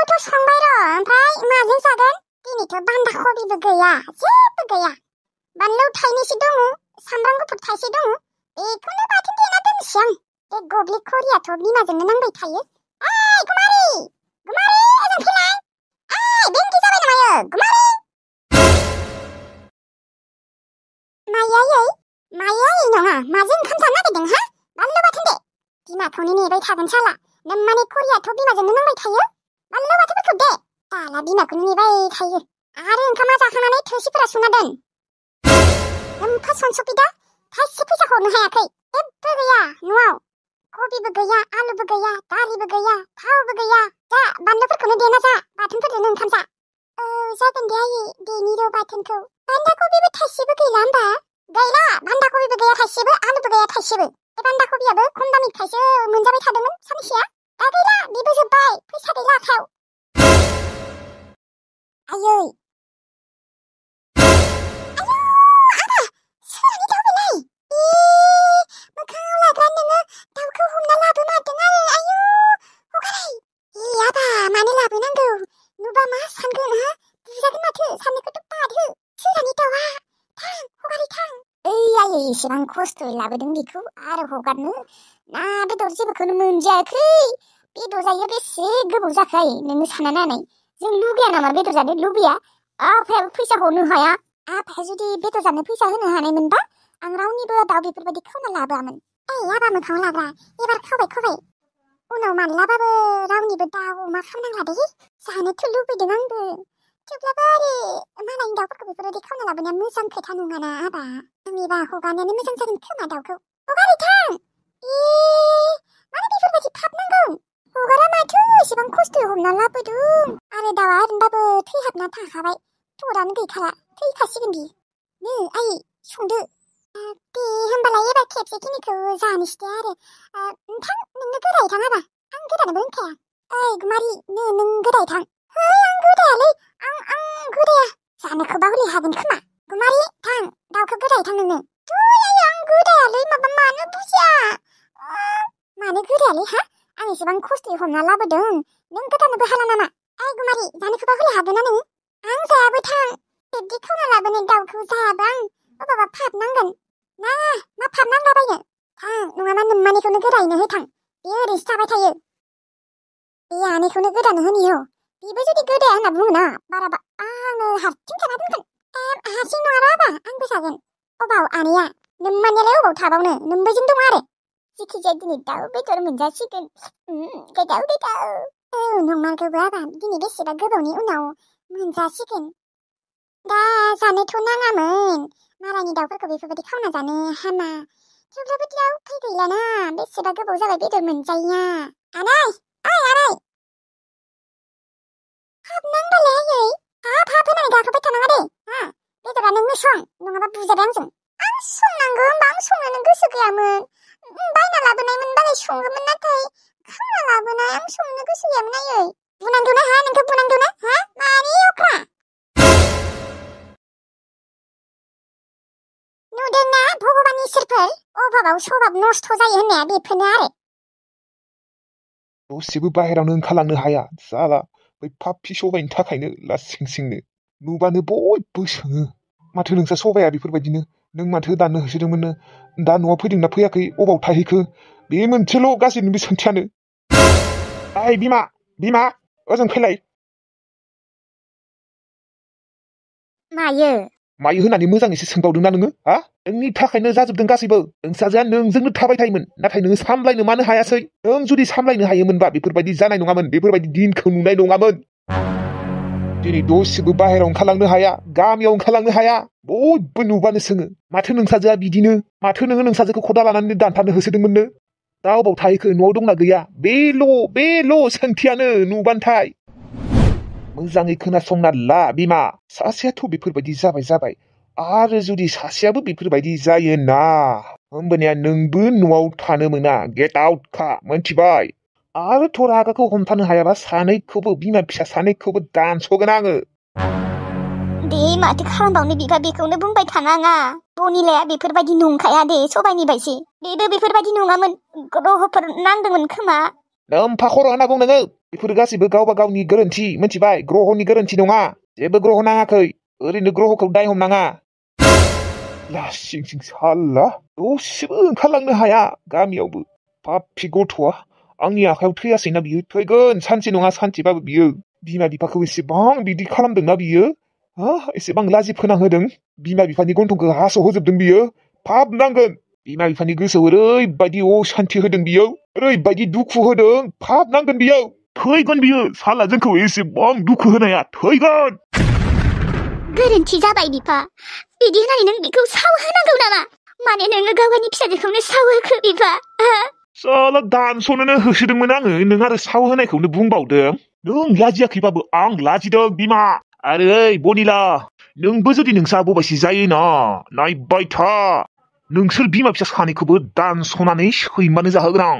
ओंखामखौथ' संबाय र', ओमफ्राय माजों जागोन? दिनैथ' बान्दा कबिबो गैया, जेबो गैया। बानलु थाइनैसो दङ, सामब्राम गुफुर थाइसे दङ। बेखौनो बाथोन देना दोनसै आं। बे गब्ले खरियाथ' बिमाजोंनो नांबाय थायो। ओइ गुमारि! गुमारि ओजों फैलाय! ओइ बेंकि जाबाय नामायो? गुमारि! मायै नङा, माजों ओंखाम जानो नागिरदों हा? बानलु बाथोन दे। बिमाखौनो नेबाय थागोन साला। नोम्मानि खरियाथ' बिमाजोंनो नांबाय थायो। बानलु बाथोनफोरखौ दे। साला बिमाखौनो नेबाय थायो। आरो ओंखामा जाखांनानै थोरसिफोरा सुना दोन। एम्फा सनसफिदा थाइसे फैसा हरनो हायाखै। जेबो गैया न'आव। कबिबो गैया, आलुबो गैया, दालिबो गैया, थावबो गैया। जा बानलुफोरखौनो देना जा, बाथोनफोरजोंनो ओंखाम जा। औ जागोन दे आयै, देनि र' बाथोनखौ। बान्दा कबिबो थाइसेबो गैला होमबा? गैला, बान्दा कबिबो गैया थाइसेबो, आलुबो गैया थाइसेबो। बे बान्दा कबियाबो खम दामिखायसो मोनजाबाय थादोंमोन सानैसोआ। दा गैला, बेबो जोब्बाय, फैसा गैला आखायाव। आयै इसेबां खस्थ'यै लाबोदों बेखौ आरो हगारनो ना बेदर जेबोखौनो मोनजायाखै। बेदर जायो बेसे गोबाव जाखाय नोङो सानना नायनाय। जों लुगैया नामा बेदर जानो? लुगैया। आफायाबो फैसा हरनो हाया। आफाया जुदि बेदर जानो फैसा होनो हानायमोनबा आं रावनिबो दाउ बेफोरबायदि खावना लाबोआमोन। आबा मोखाङाव लाग्रा एबार खावबाय। उनाव मानलाबाबो रावनिबो दाउ अमा खावनांला दे। जानोथ' लुबैदों आंबो। थेवब्लाबो आरो मालायनि दाउफोरखौ बेफोरबायदि खावना लाबोनाया मोजां खोथा नङाना आबा। आंनिबा हगारनायानो मोजां जागोन खोमा दाउखौ। हगारै थां! मानो बेफोरबायदि फाप नांगौ? हगारा माथो एसेबां खस्थ'यै हमना लाबोदों। आरो दाउआ ओरैनोबाबो थैहाबना थाखाबाय। थरानो गैखाला, थैखासिगोन बि। नै आयै संदो। दे होमबालाय एबार खेबसेखिनिखौ जानोसै दे आरो। नोंथां नोंनो गोदायै थां आबा। आं गोदानोबो रोंखाया। ओइ गुमारि नों गोदायै थां। है आं गोदायालै, आं गोदाया। जानोखौबा हले हागोन खोमा। गुमारि थां, दाउखौ गोदायै थां नोंनो। आयै आं गोदायालै, माबा मानो बुजिया। मानो गोदायालै हा? आं एसेबां खस्थ'यै हमना लाबोदों। नों गोदानोबो हाला नामा? ओइ गुमारि जानोखौबा हले हागोन ना नोङो? आं जायाबो थां। बिब्दि खावना लाबोनाय दाउखौ जायाबो आं। अबावबा फाप नांगोन। नाङा, मा फाप नांलाबायनो? थां, नङाबा नोम्मानिखौनो गोदायैनो होथां। बेयो ओरैनोसो थाबाय थायो। बे आनैखौनो गोदानो होनि औ। बेबो जुदि गोदाया होनना बुङोना बाराबा आङो हारसिं जाना दोनगोन। हारसिं नङा र' आबा, आंबो जागोन। अबाव आनैया? नोम्मानियालाय अबाव थाबावनो? नोम्बोजों दं आरो। जिखिजाया दिनै दाउ बेदर मोनजासिगोन। गोदाव। औ नंमारगौबो आबा, दिनै बेसेबा गोबावनि उनाव मोनजासिगोन। दा जानोथ' नाङामोन। मालायनि दाउफोरखौ बेफोरबायदि खावना जानो हामा। थेवब्लाबो दा उफाय गैलाना, बेसेबा गोबाव जाबाय बेदर मोनजायैया। आनै! ओइ आनै! हाब नांबालाय आयै। हाब होनानै गाखोबाय थानाङा दे। हा? बेदरा नोंनो सं, नङाबा बुजाबाय आंजों। आं संनांगौ होमबा आं संनोनो गोसो गैयामोन। बायना लाबोनायमोनबालाय सङोमोन, नाथाय खावना लाबोनाय आं संनो गोसो गैयामोन आयै। बुनांगौना हा? नोंखौ बुनांगौना? हा? मानि अख्रा? नुदोंना भगबाननि इसोरफोर? अभाबाव सभाब नस्थ' जायो होननाया बेफोरनो आरो। दसेबो बाहेरावनो ओंखारलांनो हाया जाला। बै पापि सबायनि थाखायनो लासिंसिंनो नुबानो बयबो सोङो। माथो नोंस्रा सबाया बेफोरबायदिनो? नों माथो दाननो होसोदोंमोननो? दा न'आव फैदोंना फैयाखै? अबाव थाहैखो? बे मोनसेल' गासैनिबो सोंथियानो। ओइ बिमा ओजों फैलाय। मायो होननानै मोजाङैसो सोंबावदोंना नोङो? हा? नोंनि थाखायनो जाजोबदों गासैबो। नोंसाजोआ नोंजोंनो थाबाय थायोमोन, नाथाय नोङो सामलायनो मानो हायासै? नों जुदि सामलायनो हायोमोनबा बेफोरबायदि जानाय नङामोन, बेफोरबायदि दिनखौ नुनाय नङामोन। दिनै दसेबो बाहेरायाव ओंखारलांनो हाया, गामियाव ओंखारलांनो हाया। बयबो नुबानो सोङो। माथो नोंसाजोआ बिदिनो? माथो नोङो नोंसाजोखौ खदाल लानानै दानथारनो होसोदोंमोननो? दा अबाव थाहैखो? न'आव दंना गैया? बेल' सोंथियानो नुबानोथाय। मोजाङै खोनासंना ला बिमा। सासेयाथ' बेफोरबायदि जाबाय। आरो जुदि सासेयाबो बेफोरबायदि जायोना, होमबानिया नोंबो न'आव थानो मोना। गेट आउट खा, मोनथिबाय? आरो थ' रागाखौ हमथानो हायाबा सानैखौबो, बिमा फिसा सानैखौबो दानस'गोन आङो। दे माथो खालामबावनो बिफा, बेखौनो बुंबाय थानाङा। बनिलाया बेफोरबायदि नंखाया दे, सबायनि बायसि। बेबो बेफोरबायदि नङामोन, ग्रहफोर नांदोंमोन खोमा। नोम्फा खर' होनना बुं नोङो। बेफोर गासैबो गावबा गावनि गोरोन्थि मिथिबाय ग्रहनि गोरोन्थि नङा जेबो ग्रह नाङाखै ओरैनो ग्रहखौ दाय हमनाङा लासिं सिं साला दसेबो ओंखारलांनो हाया गामियावबो पापि गथ'आ आंनि आखायाव थैयासैना बियो थैगोन सानसे नङा सानसेबाबो बियो बिमा बिफाखौ एसेबां बिदि खालामदोंना बियो एसेबां लाजि फोनांहोदों बिमा बिफानि गन्थंखौ हास'होजोबदों बियो पाप नांगोन बिमा बिफानि गोसोआव ओरैबायदि अशान्ति होदों बियो ओरैबायदि दुखु होदों पाप नांगोन बियो थैगोन बियो साला जोंखौ एसेबां दुखु होनाया थैगोन गोरोन्थि जाबाय बिफा बिदि होननानै नों बिखौ सावहोनांगौ नामा माने नोङो गावनि फिसाजोखौनो सावहोखो बिफा साला दानस'नोनो होसोदोंमोन आङो नों आरो सावहोनायखौनो बुंबावदों नों लाजियाखैबाबो आं लाजिदों बिमा आरो ओइ बनिला नोंबो जुदि नोंसा बबायसि जायोना नायबाय था नोंसोर बिमा फिसा सानैखौबो दानस'नानै सैमानो जाहोगोन आं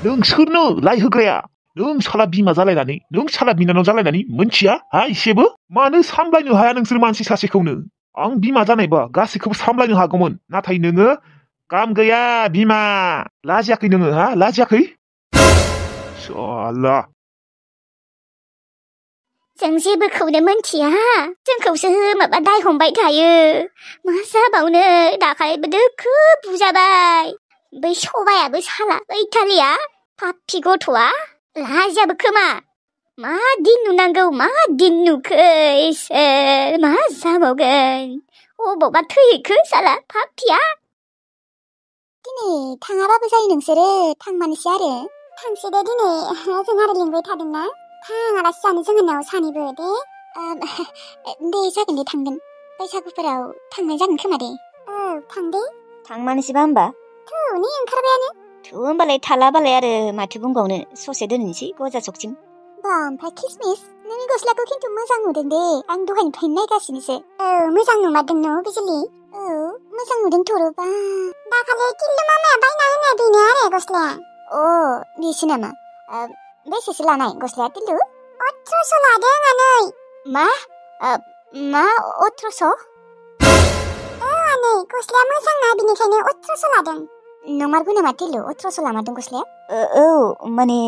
नोंसोरनो लायहोग्राया नों साला बिमा जालायनानै नों साला बिनानाव जालायनानै मोनथिया इसेबो मानो सामलायनो हाया नोंसोर मानसि सासेखौनो आं बिमा जानायबा गासैखौबो सामलायनो हागौमोन नाथाय नोङो काम गैया बिमा लाजियाखै नोङो लाजियाखै साला जों जेबोखौनो मोनथिया जोंखौसो माबा दाय हमबाय थायो मा जाबावनो दाखालिबो दोखो बुजाबाय बै सबायाबो साला ओइथालिया पापि गथ'आ लाजियाबो खोमा मा दिन नुनांगौ मा दिन नुखो इसोर मा जाबावगोन अबावबा थैहैखो साला पापिया दिनै थाङाबाबो जायो नोंसोरो थांमानोसै आरो थांसै दे दिनै जों आरो लिंबाय थादोंना थाङालासे जानो जोंहानाव सानैबो दे जागोन दे थांगोन बैसागुफोराव थांनाय जागोन खोमा दे थां दे थांमानोसैबा होमबा नै ओंखारबायानो होमबालाय थालाबालाय आरो माथो बुंबावनो ससे दोननोसै गजा सकसिम ओमफ्राय किसमिस नोंनि गस्लाखौ खिन्थु मोजां नुदों दे आं दहायनिफ्रायनो नायगासिनोसो मोजां नुमारदों न' बिजुलि मोजां नुदों थर'बा दाखालि किल्लु मामाया बायना होनाया बेनो आरो गस्लाया बेसो नामा बेसेसो लानाय गस्लाया किल्लु 1800 लादों आनै मा 1800 आनै गस्लाया मोजां ना बिनिखायनो 1800 लादों नंमारगौ नामा किल्लु 1800 लामारदों गस्लाया माने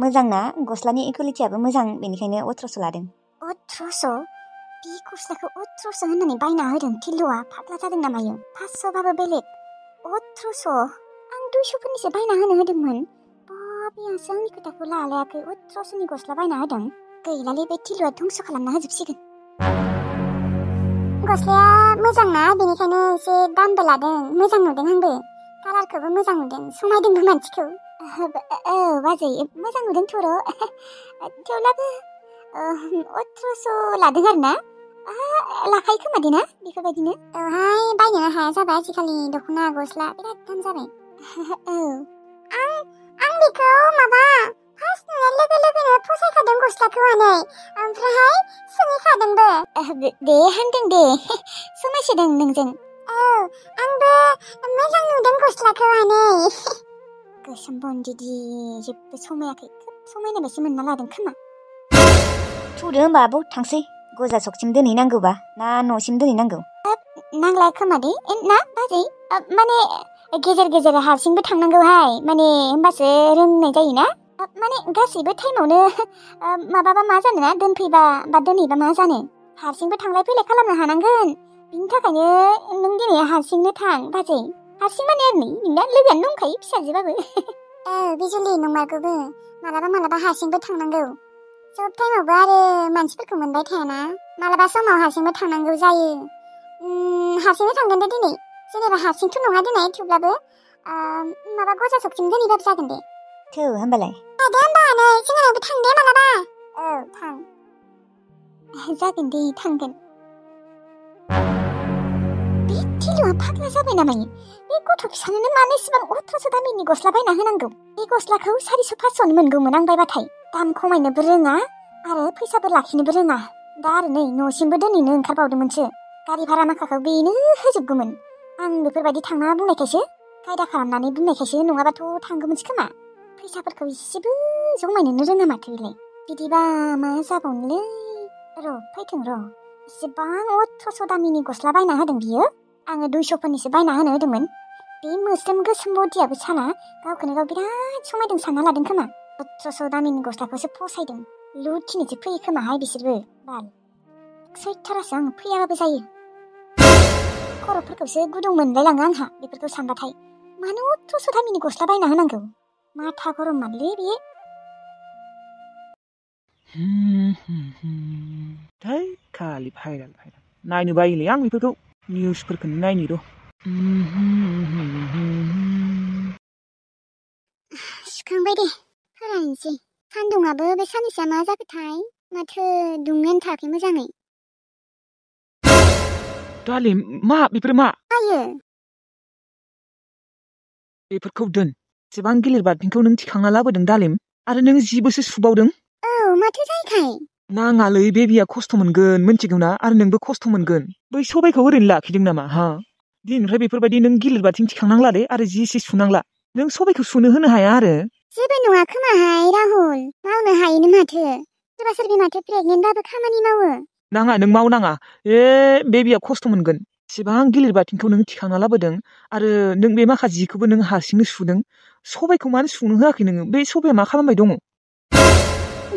मोजां ना गस्लानि क्वालिटियाबो मोजां बेनिखायनो 1800 लादों 1800 बे गस्लाखौ 1800 होननानै बायना होदों किल्लुआ फाग्ला जादों नामा इयो 500 बाबो बेलेग 1800 आं 200 फोरनिसो बायना होदोंमोन बाबियासो आंनि खोथाखौ लालायाखै 1800 नि गस्ला बायना होदों गैलालै बे किल्लुआ धंस खालामना होजोबसिगोन गस्लाया मोजां ना बेनिखायनो एसे दामबो लादों मोजां नुदों आंबो कालारखौबो मोजां नुदों समायदोंबो मानसिखौ बाजै मोजां नुदों थर' थेवब्लाबो 1800 लादों आरो ना लाखायो खोमा दे ना बेफोरबायदिनो बायनोनो हाया जाबाय आजिखालि दख'ना गस्ला बिराद दाम जाबाय आं बेखौ माबा फार्स्ट नुनाय लोगो लोगोनो फसायखादों गस्लाखौ आनै ओमफ्राय सोंहैखादोंबो दे होनदों दे समायसोदों नोंजों आंबो मोजां नुदों गस्लाखौ आनै गोसोम बन्दिदि जेबो समायाखै खोब समायनाय बायदि मोनना लादों खोमा थुदो होमबा आब' थांसै गजा सकसिम दोनहैनांगौबा ना न'सिम दोनहैनांगौ नांलाय खोमा दे ना बाजै माने गेजेर गेजेर हारसिंबो थांनांगौहाय माने होमबासो रोंनाय जायोना माने गासैबो टाइमावनो माबाबा मा जानो ना दोनफैबा बा दोनहैबा मा जानो हारसिंबो थांलाय फैलाय खालामनो हानांगोन बिनि थाखायनो नों दिनै हारसिंनो थां बाजै हारसिं माने आरो नोंना लोगोआनो दंखायो फिसाजोबाबो बिजुलि नंमारगौबो मालाबा हारसिंबो थांनांगौ सब टाइमावबो आरो मानसिफोरखौ मोनबाय थायाना मालाबा समाव हारसिंबो थांनांगौ जायो हारसिंनो थांगोन दे दिनै जेनेबा हारसिंथ' नङा दिनै थेवब्लाबो माबा गजा सकसिम दोनहैबाबो जागोन दे थौ होमबालाय दे होमबा आनै जोंहानावबो थां दे मालाबा थां जागोन दे थांगोन बे थिलुआ फाग्ला जाबाय नामा बे गथ' फिसानोनो मानो इसेबां 1800 दामनि गस्ला बायना होनांगौ बे गस्लाखौ 400 500 मोनगौमोन आं बायबाथाय दाम खमायनोबो रोङा आरो फैसाबो लाखिनोबो रोङा दा आरो नै न'सिमबो दोनहैनो ओंखारबावदोंमोनसो गारि भारा माखाखौ बेनो होजोबगौमोन आं बेफोरबायदि थांना बुंनायखायसो खायदा खालामनानै बुंनायखायसो नङाबाथ' थांगौमोनसो खोमा फैसाफोरखौ इसेबो जमायनोनो रोङा माथो बेलाय बिदिबा मा जाबावनोलै फैथों इसेबां 1800 दामनि गस्ला बायना होदों बियो आङो 200 फोरनिसो बायना होदोंमोन बे मोस्रोम गोसोम बदियाबो साला गावखौनो गाव बिराद समायदों सानना लादों खोमा अथ्रस' दामिनि गस्लाखौसो फसायदों लुथिनोसो फैयो खोमाहाय बिसोरबो बाल सैथारासो आं फैयाबाबो जायो खर'फोरखौसो गुदुं मोनलायलाङो आंहा बेफोरखौ सानबाथाय मानो अथ्रस' दामिनि गस्ला बायना होनांगौ माथा गरम मानलै बेयो थै खालि भाइराल नायनो बायोलै आं बेफोरखौ निउसफोरखौनो नायनो र' सुखांबाय दे फोराननोसै सान्दुङाबो बे साननैसोआ मा जाखोथाय माथो दुंनायानो थायाखै मोजाङै दालिम मा बेफोर मा आयो बेफोरखौ दोन एसेबां गिलिर बाल्थिंखौ नों थिखांना लाबोदों दालिम आरो नों जिबोसो सुबावदों औ माथो जायोखाय नाङालै बेबिया खस्थ' मोनगोन मिन्थिगौ ना आरो नोंबो खस्थ' मोनगोन बै सबायखौ ओरैनो लाखिदों नामा हा दिनैनिफ्राय बेफोरबायदि नों गिलिर बाल्थिं थिखांनांला दे आरो जि एसे सुनांला नों सबायखौ सुनो होनो हाया आरो जेबो नङा खोमाहाय राहुल मावनो हायोनो माथो सोरबा सोरबि माथो प्रेगनेन्टबाबो खामानि मावो नाङा नों मावनाङा बेबिया खस्थ' मोनगोन एसेबां गिलिर बाल्थिंखौ नों थिखांना लाबोदों आरो नों बे माखासे जिखौबो नों हारसिंनो सुदों सबायखौ मानो सुनो होआखै नोङो बे सबाया मा खालामबाय दङ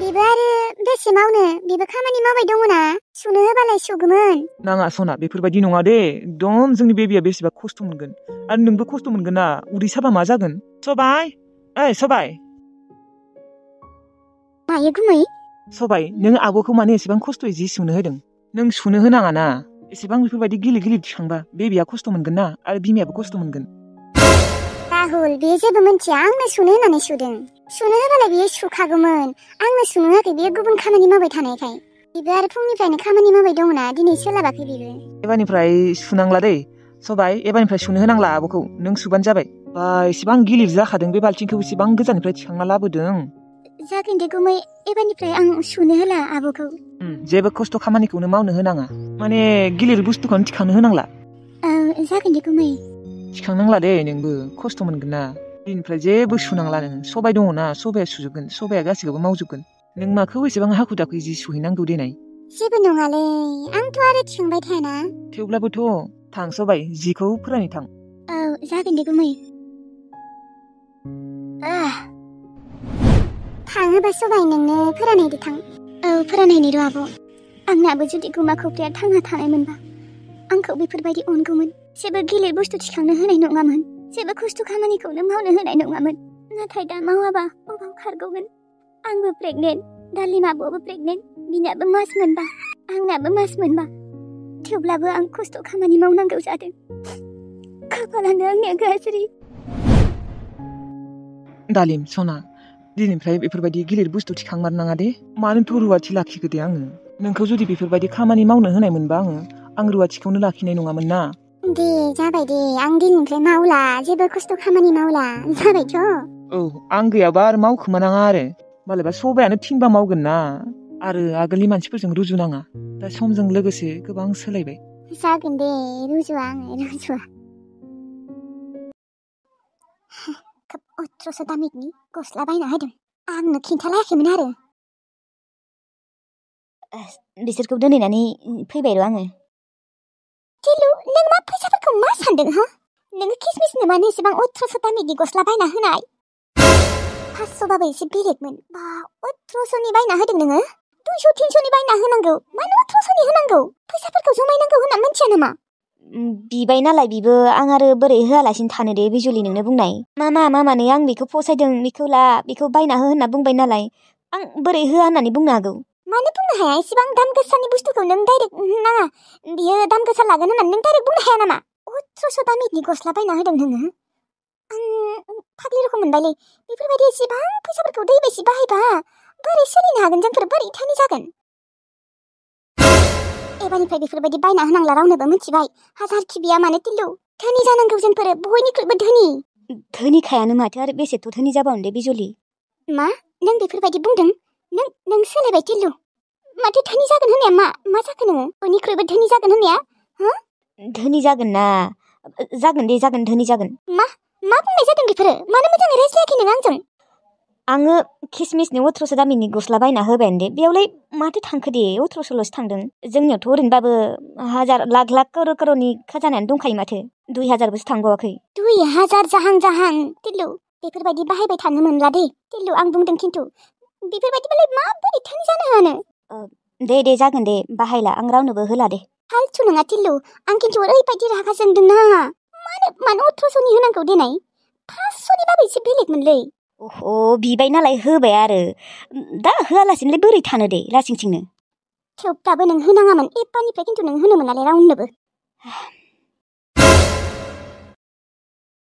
बेबो आरो बेसे मावनो बेबो खामानि मावबाय दङ ना सुनो होबालाय सुगौमोन नाङा सना बेफोरबायदि नङा दे एकदम जोंनि बेबिया बेसेबा खस्थ' मोनगोन आरो नोंबो खस्थ' मोनगोन ना उदै साबा मा जागोन सबाय ओइ सबाय मायो गुमै सबाय नों आब'खौ मानो एसेबां खस्थ'यै जि सुनो होदों नों सुनो होनाङा ना एसेबां बेफोरबायदि गिलिर गिलिर थिखांबा बेबिया खस्थ' मोनगोन ना आरो बिमायाबो खस्थ' मोनगोन राहुल बे जेबो मिन्थिया आंनो सुनो होननानै सुदों सुनो होबालाय बियो सुखागौमोन आंनो सुनो होआखै बियो गुबुन खामानि मावबाय थानायखाय बेबो आरो फुंनिफ्रायनो खामानि मावबाय दङना दिनै सोलाबाखै बेबो एबारनिफ्राय सुनांला दे सबाय एबारनिफ्राय सुनो होनांला आब'खौ नों सुबानो जाबाय बा एसेबां गिलिर जाखादों बे बाल्थिंखौ एसेबां गोजाननिफ्राय थिखांना लाबोदों जागोन दे गुमै एबारनिफ्राय आं सुनो होला आब'खौ जेबो खस्थ' खामानिखौनो मावनो होनाङा माने गिलिर बुस्थुखौनो थिखांनो होनांला जागोन दे गुमै थिखांनांला दे नोंबो खस्थ' मोनगोन ना दिननिफ्राय जेबो सुनांला नों सबाय दङ ना सबाया सुजोबगोन सबाया गासैखौबो मावजोबगोन नों माखौ एसेबां हाखु दाखु जि सुहैनांगौ देनाय जेबो नङालै आंथ' आरो थिखांबाय थायाना थेवब्लाबोथ' थां सबाय जिखौ फोराननो थां औ जागोन दे गुमै थाङोबा सबाय नोंनो फोरानहैदो थां औ फोरानहैनि र' आब' आंनाबो जुदि गुमा खफ्रिया थांना थानायमोनबा आंखौ बेफोरबायदि अनगौमोन जेबो गिलिर बुस्थु थिखांनो होनाय नङामोन जेबो खस्थ' खामानिखौनो मावनो होनाय नङामोन नाथाय दा मावाबा अबाव खारग'गोन आंबो प्रेगनेन्ट दालिमाबोबो प्रेगनेन्ट बिनाबो मास मोनबा आंनाबो मास मोनबा थेवब्लाबो आं खस्थ' खामानि मावनांगौ जादों खाफालानो आंनिया गाज्रि दालिम सना दिनैनिफ्राय बेफोरबायदि गिलिर बुस्थु थिखांमारनाङा दे मानोथ' रुवाथि लाखिखो दे आङो नोंखौ जुदि बेफोरबायदि खामानि मावनो होनाय मोनबा आं रुवाथिखौनो लाखिनाय नङामोन ना दे जाबाय दे आं दिननिफ्राय मावला जेबो खस्थ' खामानि मावला जाबायथ' औ आं गैयाबा आरो मावखोमानाङा आरो मालाबा सबायानो थिनबा मावगोन ना आरो आगोलनि मानसिफोरजों रुजुनाङा दा समजों लोगोसे गोबां सोलायबाय जागोन दे रुजुआ आङो रुजुआ खोब अथ्रस' दामिनि गस्ला बायना होदों आंनो खिन्थालायाखैमोन आरो बिसोरखौ दोनहैनानै फैबाय र' आङो टिलु नों मा फैसाफोरखौ मा सानदों हा नोङो किसमिसनो मानो एसेबां अथ्रस' दामिनि गस्ला बायना होनाय 500बाबो एसे बेलेगमोन बा 1800नि बायना होदों नोङो 200 300नि बायना होनांगौ मानो 1800नि होनांगौ फैसाफोरखौ जमायनांगौ होनना मिन्थिया नामा बिबाय नालाय बिबो आं आरो बोरै होआलासिनो थानो दे बिजुलि नोंनो बुंनाय मामानो आं बेखौ फसायदों बेखौ ला बेखौ बायना हो होनना बुंबाय नालाय आं बोरै होआ होननानै बुंनो हागौ मानो बुंनो हाया एसेबां दाम गोसानि बुस्थुखौ नों डाइरेक्ट नाङा बियो दाम गोसा लागोन होननानै नों डाइरेक्ट बुंनो हाया नामा 1800 दामिनि गस्ला बायना होदों नोङो आं फाग्लि रखम मोनबायलै बेफोरबायदि एसेबां फैसाफोरखौ दैबायसि बाहायबा बोरै सोलिनो हागोन जोंफोर बोरै धोनि जागोन एबारनिफ्राय बेफोरबायदि बायना होनांला रावनोबो मिथिबाय हाजारखि बिया मानो टिलु धोनि जानांगौ जोंफोर बयनिख्रुइबो धोनिखायानो माथो आरो बेसेथ' धोनि जाबावनो दे बिजुलि मा नों बेफोरबायदि बुंदों नों सोलायबाय टिलु माथो धोनि जागोन होननाया मा जाखो नोङो बयनिख्रुइबो धोनि जागोन होननाया धोनि जागोन ना जागोन दे जागोन धोनि जागोन मा बुंनाय जादों बेफोरो मानो मोजाङै रायज्लायाखै नों आंजों आङो किसमिसनि 1800 दामिनि गस्ला बायना होबायानो दे बेयावलाय माथो थांखो दे 1800ल'सो थांदों जोंनियावथ' ओरैनोबाबो हाजार लाख कर'रनि खाजानायानो दंखायो माथो 2000 बोसो थांबावाखै 2000 जाहां टिलु बेफोरबायदि बाहायबाय थानो मोनला दे टिल्लु आं बुंदों खिन्थु बेफोरबायदिबालाय माबोरैथो जानो दे जागोन दे बाहायला आं रावनोबो होला दे फालथु नङा टिल्लु आं खिन्थु ओरैबायदि रागा जोंदोंना मानो 1800नि होनांगौ देनाय 500निबाबो एसे बेलेगमोनलै बिबाय नालाय होबाय आरो दा होआलासिनोलाय बोरै थानो दे लासिंसिंनो थेवब्लाबो नों होनाङामोन एबारनिफ्राय खिन्थु नों होनो मोनालै रावनोबो